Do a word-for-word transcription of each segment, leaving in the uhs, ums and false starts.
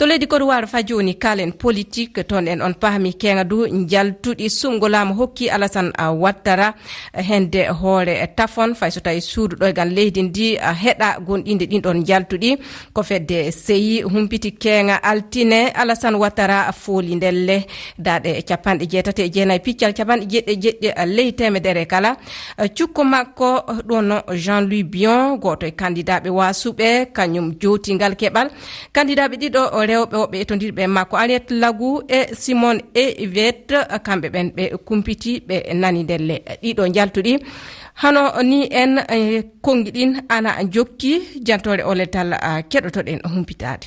To leydi Côte d'Ivoire, fa jooni, kaalen politik. Toon en on pahmi keeŋa du njaltuɗi suɓngo laamu hokki Alassane Ouattara hende hoore tafon, fay so tawi suudu ɗoygal leydi ndi heɗa gonɗinde ɗin ɗon njaltuɗi. Ko fedde seyi humpiti keeŋa altine, Alassane Ouattara fooli ndelle daaɗe capanɗe jeetati e jeenayi piccal capanɗe jeeɗiɗi e jeeɗiɗi ley teemedere kala. Cukko makko ɗo no Jean-Louis Bion, gooto e kandidaaɓe waasuɓe, kañum jowti ngal keɓal. Kandidaaɓe ɗiɗo rewɓe woɓɓe e tondirɓe makko, Henriette Lagou e Simone Eivette, kamɓe ɓen ɓe kumpiti, ɓe nani ndelle ɗiɗo njaltuɗi. Hano ni en, eh, konngi ɗin ana jokki, jantoore o letal, ah, keɗotoɗen humpitaade.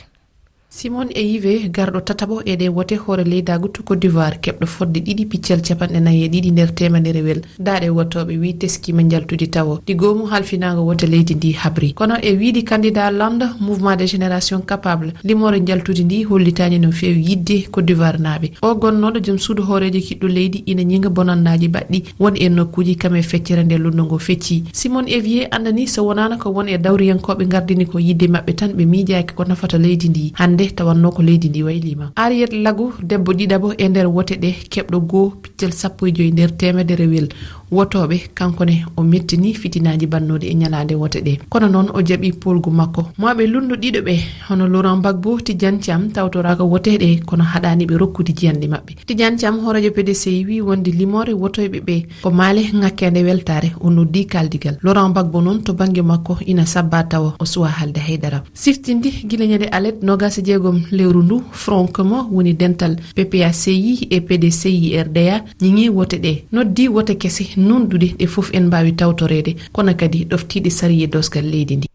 Simone Eivette, garɗo tataɓo e ɗe wote hoore leydaagu to Côte d'Ivoire, keɓɗo fodde ɗiɗi piccal capanɗe nayi e ɗiɗi nder teemedere wel daaɗe wotooɓe, wi teskiima njaltudi tawo. Ɗi goomu halfinaango wote leydi ndi habri. Kono e wiidi candidat Land, Mouvement de Génération Capable, limoore njaltudi ndi hollitaani no feewi yidde Côte d'Ivoire naaɓe. O gonnooɗo joom suudu hooreejo kiɗɗo leydi ina ñiŋa bonannaaji baɗɗi won e nokkuuji kam e feccere nde lunndo ngo fecci. Simone Eivette andani so wonaano ko won e dawriyankooɓe ngardini ko yidde maɓɓe tan, ɓe miijaaki ko nafata leydi ndi hannde, tawannoo ko leydi ndi wayliima. Henriette Lagou, debbo ɗiɗaɓo e nder wote ɗe, keɓɗo goo piccal sappo e joyi nder teemedere wel wotooɓe, kanko ne o mettini fitinaaji bannooɗi e ñalaande wote ɗe. Kono noon o jaɓi poolgu makko. Mawɓe lunndo ɗiɗo ɓe, hono Laurent Gbagbo, Tidiane Thiam, tawtoraaka wote ɗe, kono haɗaani ɓe rokkude jiyanɗe maɓɓe. Tidiane Thiam, hooreejo P D C I, wi wonde limoore wotoyɓe ɓe ko maale ŋakkeende weltaare, o noddi kaaldigal. Laurent Gbagbo noon to bannge makko ina sabba tawa o suwaa haalde hay dara. Siftinde gila ñande alet noogas e jeegom lewru ndu, Front Commun woni dental P P A C I e P D C I R D A ñiŋi wote ɗe, noddi wote kese nunɗuɗe ɗe fof en mbaawi tawtoreede, kono kadi ɗoftiiɗe sariya doosgal leydi ndi.